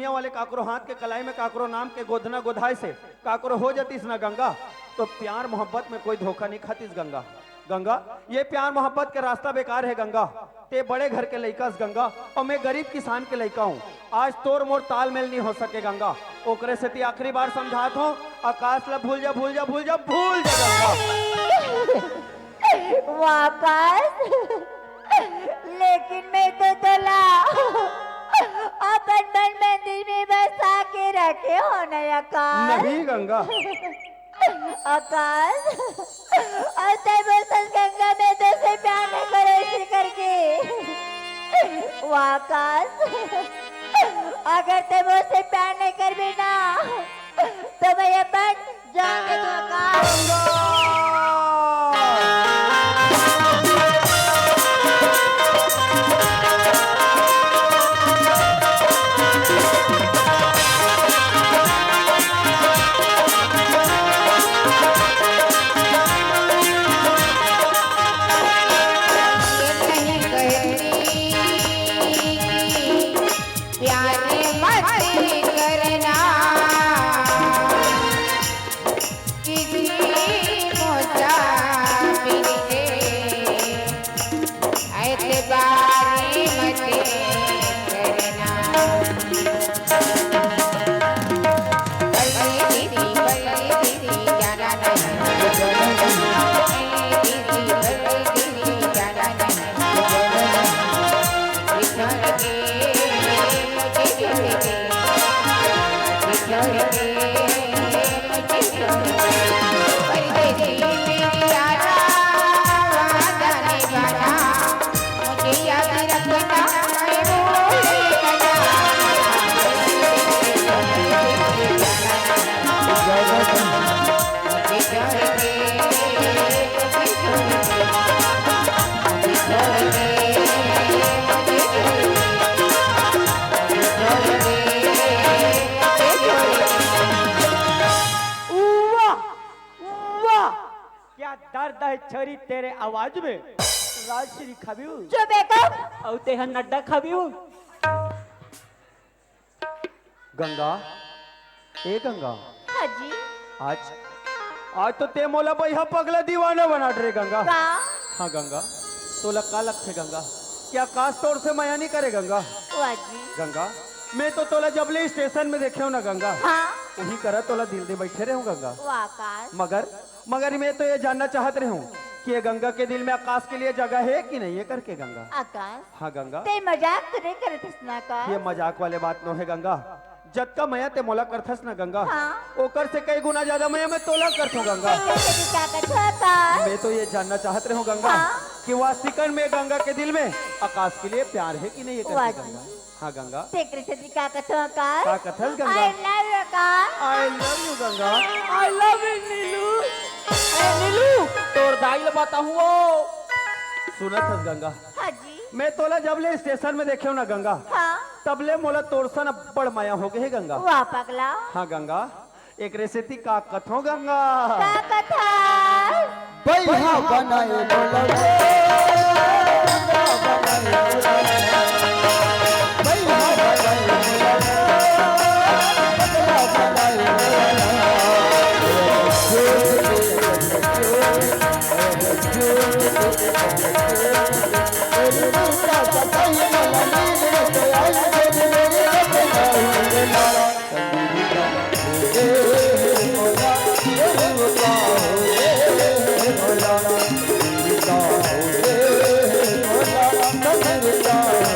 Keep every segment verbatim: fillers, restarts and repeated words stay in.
दुनिया वाले काकरो हाथ के कलाई में काकरो नाम के गोधना गोधाय से काकरो हो जातिस ना गंगा, तो प्यार मोहब्बत में कोई धोखा नहीं खातिस गंगा। गंगा, ये प्यार मोहब्बत के रास्ता बेकार हे गंगा। ते बड़े घर के लइका हस गंगा, अउ मैं गरीब किसान के लइका हूँ। आज तोर मोर तालमेल नहीं हो सके गंगा। ओकरे सेती आखिरी बार समझात हूँ, आकाश ला भूल जा, भूल जा, भूल जा, भूल जा गंगा। वापस? लेकिन मैं तो तोला अपन मन मंदिर में बसा के रखे हो ना आकाश। नहीं गंगा। आकाश, अउ तैं बोलथस गंगा मैं तो से प्यार नहीं करो ऐसे करके। वाह आकाश, अगर तैं मोर से प्यार नहीं करबे ना तो मैं अपन जान दे दूंगा। प्यार मत करना किसी मुसाफिर से, ऐतबार मत करना। परदेसी, परदेसी, जाना नहीं। परदेसी, परदेसी, जाना नहीं। बिछड़ के, मुझे छोड़ के, बिछड़ के। वाह, क्या दर्द है छोरी तेरे आवाज में। राजश्री खाबीऊ। चुप बेवकूफ। अउ तेहा नड्डा खाबीऊ। गंगा, ए गंगा। हाँ जी। आज, आज तो ते मोला बइहा पगला दीवाना बना डरे गंगा। का? हाँ गंगा, तोला का लगथे गंगा? क्या आकाश तोर से मया नहीं करे गंगा? वाह जी। गंगा, मैं तो तोला जब ले स्टेशन में देखे हूँ ना गंगा, हाँ। वही करा तोला दिल दे बैठे रहे हूँ गंगा। वाह आकाश। मगर, मगर मैं तो ये जानना चाहत रहे हूँ कि ये गंगा के दिल में आकाश के लिए जगह है कि नहीं है करके गंगा। आकाश। हाँ गंगा। ते मजाक तो नहीं करत हस ना आकाश? ये मजाक वाले बात नो है गंगा। जतका मया ते मोला करथस ना गंगा, हाँ। ओकर से कई गुना ज्यादा मया मैं तोला करथों गंगा। कैसे भी क्या करत हो आकाश? मैं तो ये जानना चाहत रहे हूँ गंगा हाँ। कि वास्तिकन में गंगा के दिल में आकाश के लिए प्यार है कि नहीं है वाह करके जी। गंगा। हाँ गंगा। तेकरे से भी क्या करत हो आकाश? का कथस Ganga? I love you Akash. I love you Ganga. I love you नीलू। ए नीलू, तोर दाई ल बताहूँ ओ। सुनत हस गंगा, हाँ जी। मैं तोला जब ले स्टेशन में देखे हूँ ना गंगा, हाँ। तब ले मोला तोर सन अब्बड़ मया हो गए हे गंगा। वाह पगला। हाँ गंगा, एकरे सेती का कथों गंगा। का कथा? बइहा बनाए बोला रे, बइहा बनाए बोला रे, बइहा बनाए बोला रे, बइहा बनाए बोला रे।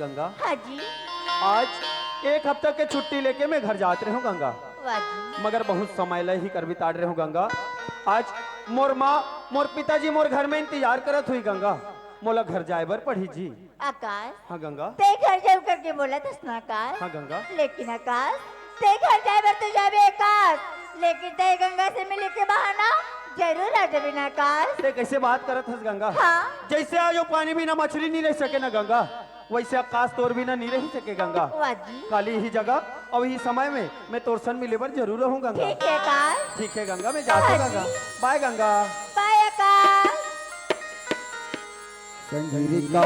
गंगा, हाँ जी। आज एक हफ्ता के छुट्टी लेके मैं घर जात रहे हूँ गंगा। वाह जी। मगर बहुत समय ले ही कर बिताड़ रहे हूँ गंगा। आज मोर माँ, मोर पिताजी मोर घर में इंतजार करत हुई गंगा। मोला घर जाए बर पड़ी जी। आकाश। हाँ गंगा। ते घर जाऊ करके बोलत हस ना आकाश। हाँ गंगा। लेकिन आकाश, ते घर जाए बर तो जाबे आकाश, लेकिन ते गंगा से मिले के बहाना जरूर आ जाबे ना आकाश। ते कैसे बात करत हस गंगा? हाँ। जैसे आज वो पानी बिना मछली नहीं रह सके ना गंगा, वैसे आकाश तोर बिना नहीं रह सके गंगा। वाह जी। काली ही जगह और ही समय में मैं तोर सन मिले बर जरूर रहूँ गंगा। ठीक है आकाश। ठीक है गंगा, मैं जाता हूँ गंगा। बाय गंगा। बाय आकाश। संगीत का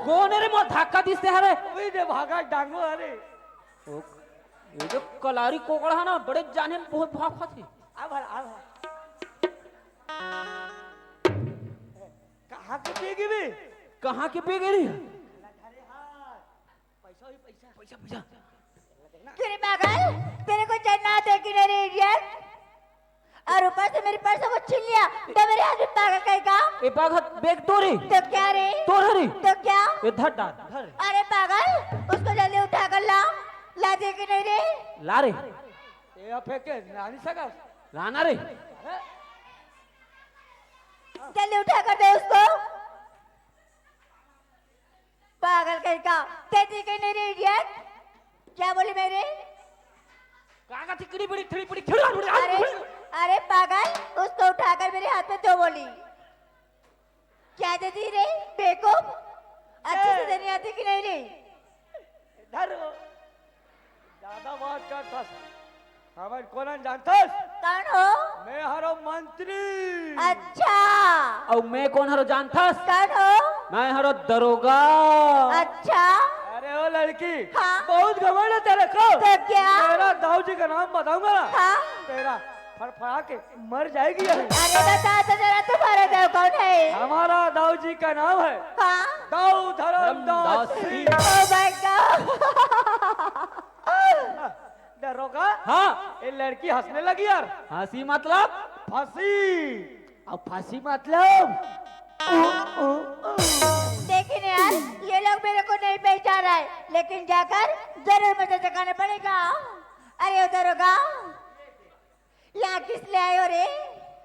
कौन है रे मोर धक्का दिस ते हरे? उही दे भागा डांगो हरे। ओ, ये जो कलारी कोकड़ा है ना, बड़े जाने में बहुत भाव खाती। आ भला, आ भला। कहाँ के पी गिरी? कहाँ के पी गिरी? पैसा ही पैसा। पैसा, पैसा। क्यों रे पागल, तेरे को चढ़ना आता है कि नहीं रे इडियट? और ऊपर से मेरे पैसों को छीन लिया, तो मेरे हाथ में पागल कहीं का। ए पागल, बैग तो रे। तो क्या रे? तो रे। तो क्या? ये धर डाल, धर। अरे पागल, उसको जल्दी उठा कर ला, ला दे कि नहीं रे? ला रे। ये आप फेंक के ला नहीं सका। लाना रे। जल्दी उठा कर दे उसको। पागल कहीं का, तेरी कहीं नहीं रे इडियट। क्या बोली मेरे? काका चिकड़ी बड़ी खड़ी बड़ी खड़ा बड़ी अरे, अरे पागल, उसको उठाकर मेरे हाथ में दो बोली। क्या दे दी रे बेवकूफ? अच्छे से देनी आती कि नहीं रे? इधर हो। ज्यादा बात करता। हमन कोन जानथस? कौन हो? मैं हरो मंत्री। अच्छा। अउ मैं कोन हरो जानथस? कौन हो? मैं हरो दरोगा। अच्छा। अरे ओ लड़की, हाँ। बहुत घमंड है तेरे को। तो क्या? मेरा दाऊ जी का नाम बताऊंगा ना, हाँ। तेरा फड़फड़ा के मर जाएगी। अरे बता तो जरा, तुम्हारा दाऊ कौन है? हमारा दाऊ जी का नाम है, हाँ। दाऊ Dharmdas Singh. Oh my God। दरोगा। हाँ। ये लड़की हंसने लगी यार। हंसी मतलब? फंसी। अब फंसी मतलब? देखिए ना यार, ये लोग मेरे को नहीं पहचान रहा है, लेकिन जाकर जरूर मुझे जगाना पड़ेगा। अरे ओ दरोगा, यहाँ किस ले आए हो रे?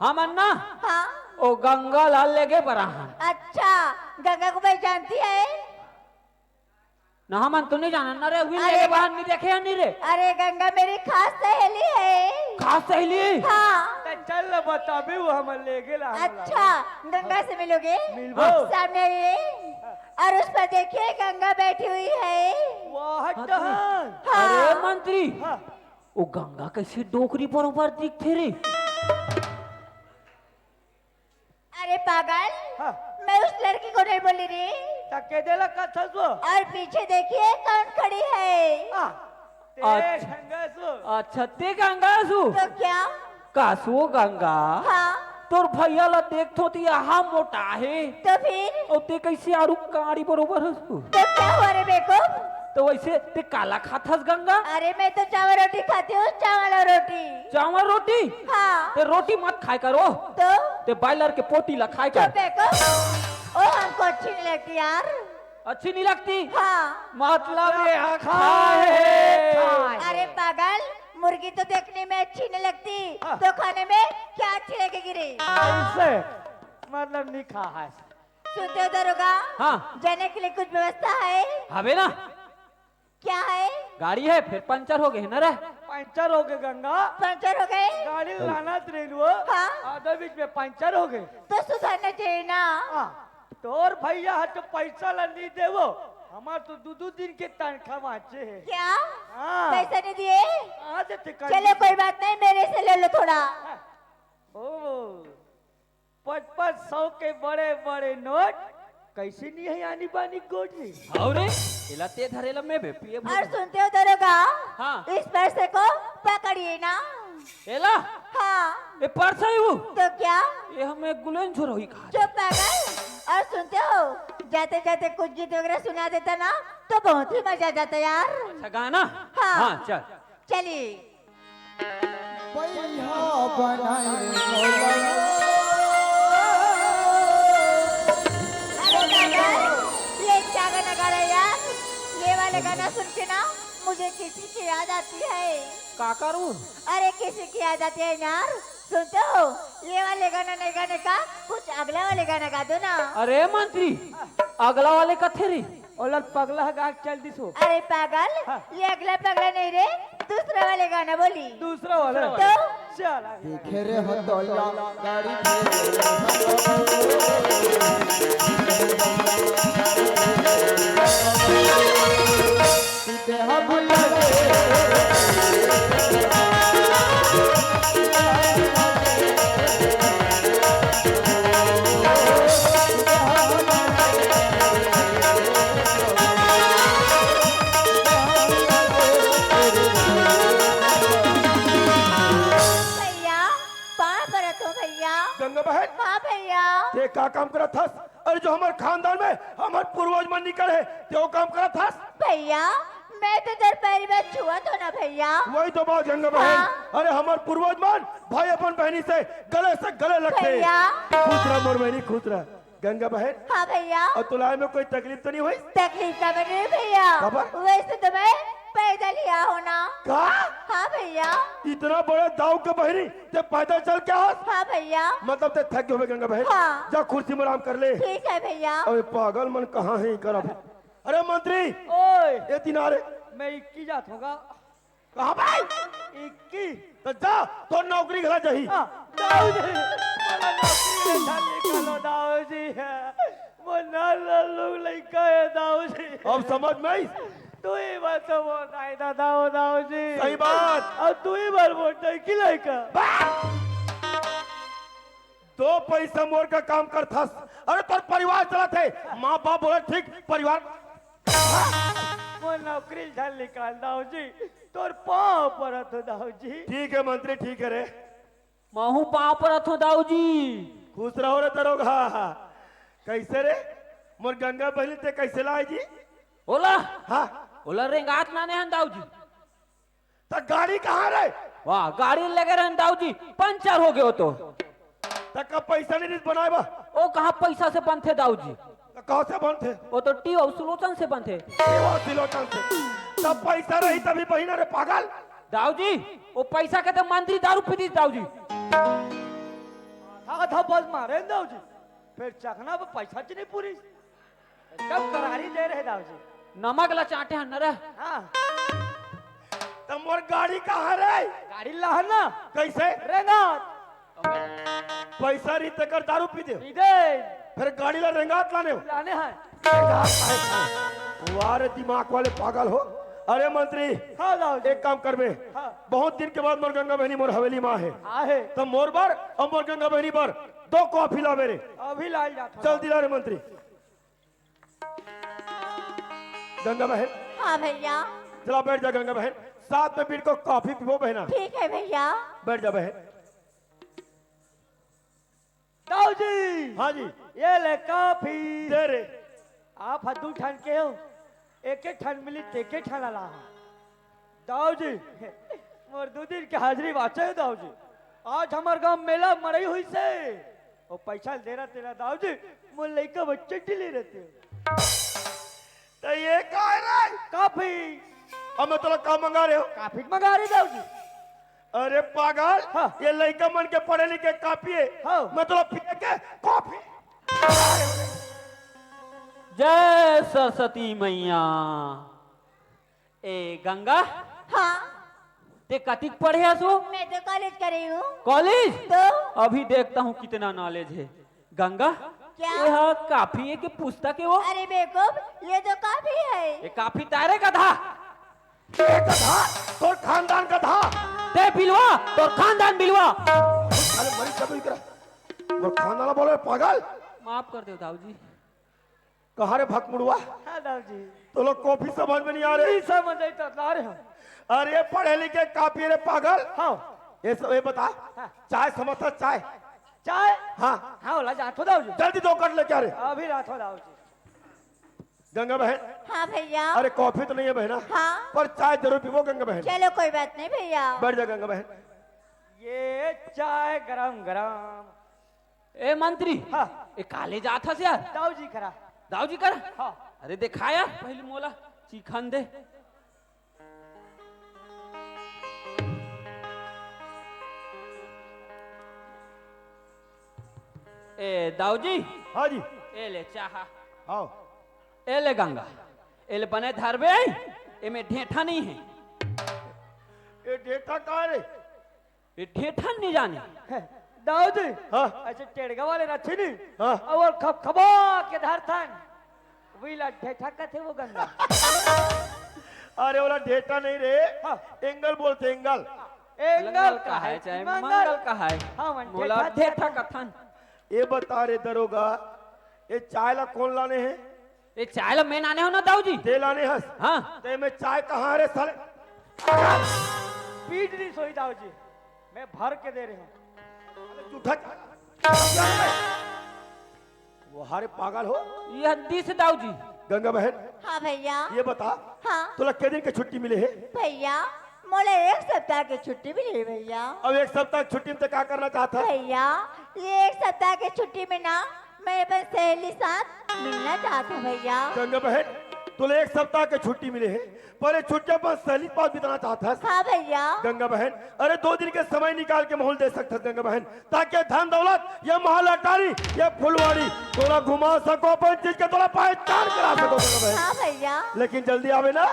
हम अन्ना? हाँ। ओ गंगा लाल लेके परा हम। अच्छा, गंगा को पहचानती है? ना, हमन तो नहीं जानन ना रे, उही अरे लेके बाहर नहीं देखे या नहीं रे। अरे गंगा मेरी खास सहेली है। खास सहेली? हाँ। तो चल न बताबे, वो हमन लेगे ला, हमन अच्छा, लागे। गंगा से मिलोगे? मिलबो। सामने आइए। और उस पर देखिए, गंगा बैठी हुई है। वाह, हाँ, डहन। हाँ। अरे मंत्री, हाँ। वो गंगा कैसे डोकरी बरोबर दिखथे रे? अरे पागल, हाँ। मैं उस लड़की को नहीं बोली रे। त के देला कथस वो? और पीछे देखिए कौन खड़ी है। हाँ, ते अच्छा। गंगा सु। अच्छा, ते गंगा सु। तो क्या? कासु गंगा। हाँ। तोर भैया ला देखथो त यहाँ मोटा है। तो फिर? और ते कैसे आरू काड़ी बरोबर हस तू? तो क्या हुआ रे बेवकूफ? तो वैसे ते काला खाथस गंगा? अरे मैं तो चावल रोटी खाती हूँ, चावल और रोटी। चावल रोटी? हाँ। ते रोटी मत खाए करो। तो? ते बॉयलर के पोटी ला खाए कर। चुप है को? ओ हमको अच्छी नहीं लगती यार। अच्छी नहीं लगती? हाँ। मतलब ये खाए। अरे पागल, मुर्गी तो देखने में अच्छी नहीं लगती, हाँ। तो खाने में क्या अच्छी लगेगी रे? ऐसे मतलब नहीं खा है। सुनते हो दरोगा? हाँ। जाने के लिए कुछ व्यवस्था है? हवे ना। क्या है? गाड़ी है, फिर पंचर हो गए ना रे। पंचर हो गए गंगा। पंचर हो गए? गाड़ी लानत रेलवो। हाँ। आधे बीच में पंचर हो गए। तो सुधरना चाहिए ना। हाँ। तोर भैया ह तो पैसा ला नहीं देवो। हमार तो दू दू दिन के तनखा बांचे है। क्या? हाँ। पैसा नहीं दिए? आज ते कर चलो दी। कोई बात नहीं, मेरे से ले लो थोड़ा। हाँ। ओ। पच पच सौ के बड़े बड़े नोट, कैसे नहीं है आनी बानी गोट में? अरे, एला ते धरे ला मैं बे पिए भूल। और सुनते हो दरोगा? हाँ। इस पैसे को पकड़िए ना। एला? हाँ। ए परसई हूँ। तो क्या? ये हम एक गुलेन छोर होई कहा। चुप पागल। और सुनते हो, जाते जाते कुछ गीत वगैरह सुना देता ना, तो बहुत ही मजा आ जाता यार। अच्छा गाना? हाँ। हाँ, चल। चलिए। बैहा बनाई मोला। अरे दादा, ये क्या गाना गा रहे यार? ये वाले गाना सुन के ना मुझे किसी की याद आती है। का करूं? अरे किसी की याद आती है यार, सुनते हो? ये वाले गाना नहीं गाने का, कुछ अगला वाले गाना गा दो ना। अरे मंत्री, अगला वाले कथे रे? ओला पगला ह गा के चल दिस हो। अरे पागल, हाँ। ये अगला पगला नहीं रे, दूसरा वाले गाना बोली। दूसरा वाला? तो? चल आगे। देखे रे हो तो ला गाड़ी दे। भैया, पाँव परत हो भैया। गंगा बहन। हाँ भैया। ते का काम करत हस? अरे जो हमर खानदान में हमर पूर्वज मन निकले हे, ते वो काम करत हस? भैया, मैं तो तोर पैर में छुअत हो ना भैया। वही तो बात गंगा बहन। हाँ। अरे हमर पूर्वज मन भाई अपन बहनी से गले से गले लगते। भैया। खुश रह मोर बहनी, खुश रह। गंगा बहन। हाँ भैया। और तुलाए में कोई तकलीफ तो नहीं हुई? तकलीफ का बने भैया। खबर? वैसे तो मैं पैदल ही आ हो ना। का? हाँ भैया। इतना बड़ा दाऊ के बहनी, ते पैदल चल के आस? हाँ भैया। मतलब ते थक गए होबे गंगा बहन। हाँ। जा कुर्सी में आराम कर ले। ठीक है भैया। अबे पागल मन कहाँ है इनकर अभी? अरे मंत्री। ओए। ये दिन आ रे। मैं इक्की जात होगा। कहाँ भाई? इक्की। तो जा, तो नौकरी घला जाही। हाँ, दाऊ जी, मोला नौकरी में डाल निकालो, दाऊ जी। मोर नान नान लोग लइका है, दाऊ जी। अब समझ में आइस? तू ही बात तो मोर दाई दादा हो, दाऊ जी। सही बात। अब तू ही बार मोर दाई की लइका। बा- दो पैसा मोर का काम करथस। अरे तोर परिवार चलत हे। माँ बाप बोले ठीक परिवार। मोर नौकरी झन निकाल दाऊ जी। तोर पाँव परत हो दाऊ जी। ठीक है मंत्री, ठीक है रे। महू पाँव परत हो दाऊ जी। खुश रहो रे दरोगा। कैसे रे मोर गंगा बहनी ते कैसे लाए जी? ओला? हाँ। ओला रेंगात लाने हन दाऊ जी। त गाड़ी कहाँ रे? वाह, गाड़ी लगे रहन दाऊ जी, पंचर हो गयो तो। त का पैसा नहीं रिस बनाए बा? ओ कहाँ पैसा से बनथे दाऊ जी? त कहाँ से बनथे? वो तो टी और सुलोचन से बनथे। टी और सुलोचन से। तब पैसा रही तभी बहिना रे पागल। दाऊ जी, वो पैसा के तो मंत्री दारू पी दी दाऊ जी। आधा आधा बस मारे न दाऊ जी, फिर चखना पे पैसा च नहीं पूरी। एकदम करारी दे रहे दाऊ जी। नमक ला चाटे हन न रे। हाँ। त मोर गाड़ी कहाँ रे? गाड़ी लाहन ना। कैसे? रेंगात। पैसा रही तेकर दारू पी दे। पी दे। फिर गाड़ी ला रेंगात लाने हो? लाने हैं। रेंगात लाने हैं। वाह रे दिमाग वाले पागल हो। अरे मंत्री, हाँ दाऊ जी। एक काम करबे। हाँ। बहुत दिन के बाद मोर गंगा बहनी मोर हवेली में आहे। आहे। त मोर बर और मोर गंगा बहनी बर दो कॉफी लावे रे। अभी लाल जात हूँ। जल्दी ला रे मंत्री। गंगा बहन। हाँ भैया। चला बैठ जा गंगा बहन, साथ में मिलकर कॉफी पीबो बहना। ठीक है भैया। बैठ जा बहन। दाऊ जी। हाँ जी। ये ले कॉफी। दे रे। आप ह दू ठन के हो, एक एक ठन मिली, ते एक एक ठन ला। दाऊ जी, मोर दू दिन के हाजिरी बाचे हे दाऊ जी। आज हमर गांव मेला मड़ई होइस हे। वो पैसा दे रहा तेरा दाऊ जी, मोर लइका बच्चे के लिए रहते हो। तो ये का है रे? कॉफी। अब मैं तोला का मंगा रहे हो? कॉफी मंगा रहे दाऊ जी। अरे पागल, हाँ। ये लइका मन के पढ़े लिखे कॉफी है। हाँ। मैं तोला पिए के कॉफी। जय सरस्वती मैया। ए गंगा, हाँ। ते कतिक पढ़े हस ओ? मैं तो कॉलेज करे हूँ। कॉलेज? तो? अभी देखता हूँ कितना नॉलेज है। गंगा, क्या? ये हा कॉफी है कि पुस्तक है वो? अरे बेवकूफ, ये तो कॉफी है। ये कॉफी तारे का था। ए गधा, तोर खानदान गधा। ते बिलवा, तोर खानदान बिलवा। अरे मरी सब इकरा। मोर खानदान बोले पागल। माफ कर दो दाऊ जी। कहा रे भकमुड़वा? हाँ दाऊ जी। तो लोग कॉफी समझ में नहीं आ रहे। नहीं समझ आई तो ला रहे हम। अरे पढ़े लिखे कापी रे पागल। हाँ। ये सब ये बता। हाँ। चाय समझता चाय? चाय? हाँ। हाँ, ओला जाथो दाऊ जी। जल्दी दो कट लेके आ रे। अभी लाथो दाऊ जी। गंगा बहन। हाँ भैया। अरे कॉफी तो नहीं है बहना। हाँ। पर चाय जरूर पीबो गंगा बहन। चलो कोई बात नहीं भैया। बैठ जा गंगा बहन। ये चाय गरम गरम। ए मंत्री। हाँ। ए काले जात हस यार? दाऊ जी करा। दाऊ जी करा? हाँ। अरे देखा यार, पहले मोला चीखन दे। ए दाऊ जी। हाँ जी। ए ले चाहा। हाँ। ए ले गंगा। ए ले बने धरबे। एमे ढेठा नहीं है। ये ढेठा का रे? ये ढेठन नहीं जाने। दाऊ जी। हाँ। ऐसे टेड़गा वाले रखी नहीं। हाँ। और खप खपा के धरथन। वही ला ढेठा कथे वो गंगा। अरे ओला ढेठा नहीं रे। हाँ। एंगल बोलते एंगल। एंगल का है चाहे मंगल का है। हाँ, मन मोला ढेठा ढेठा कथन। ये बता रे दरोगा, ये चाय ला कौन लाने हैं? ये चाय ला मैं लाने हो ना दाऊ जी। ते लाने हस? हाँ। ते में चाय कहाँ रे साले? पीट नहीं सोई दाऊ जी, मैं भर के दे रहे हूँ। अरे जूठा चाय। वो हरे पागल हो। ये हद से दाऊ जी। गंगा बहन। हाँ भैया। ये बता। हाँ। तोला के दिन के छुट्टी मिले है? भैया, मोला एक सप्ताह के छुट्टी मिले है भैया। अब एक सप्ताह की छुट्टी में तो क्या करना चाहता है? भैया, ये एक सप्ताह के छुट्टी में ना मैं अपन सहेली साथ मिलना चाहता हूँ भैया। गंगा बहन, तोला एक सप्ताह के छुट्टी मिले है, पर ये छुट्टी अपन सहेली के पास बिताना चाहता है। हाँ भैया। गंगा बहन, अरे दो दिन के समय निकाल के माहौल दे सकता है गंगा बहन, ताकि धन दौलत, ये महल अटारी, ये फुलवारी, तोला घुमा सको अपन चीज के तोला पहचान करा सको गंगा बहन। हाँ भैया। लेकिन जल्दी आवे ना।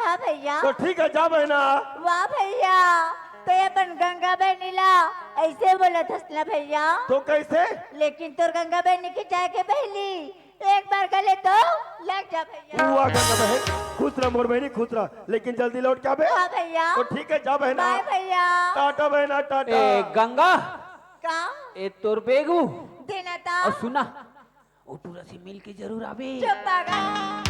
हाँ भैया। तो ठीक है, जा बहना। वाह भैया, तो ये अपन गंगा बहनी ला ऐसे बोला थस ना भैया। तो कैसे? लेकिन तोर गंगा बहनी के जाए के पहली एक बार गले तो लग जा भैया। वाह गंगा बहन, खुश रह मोर बहनी, खुश रह, लेकिन जल्दी लौट के आबे। हाँ भैया। तो ठीक है, जा बहना। बाय भैया। टाटा बहना, टाटा। ए गंगा। का? ए तोर बेगू। देना ता। और सुना, ओ टूरा से मिल के जरूर आबे। चुप पागल।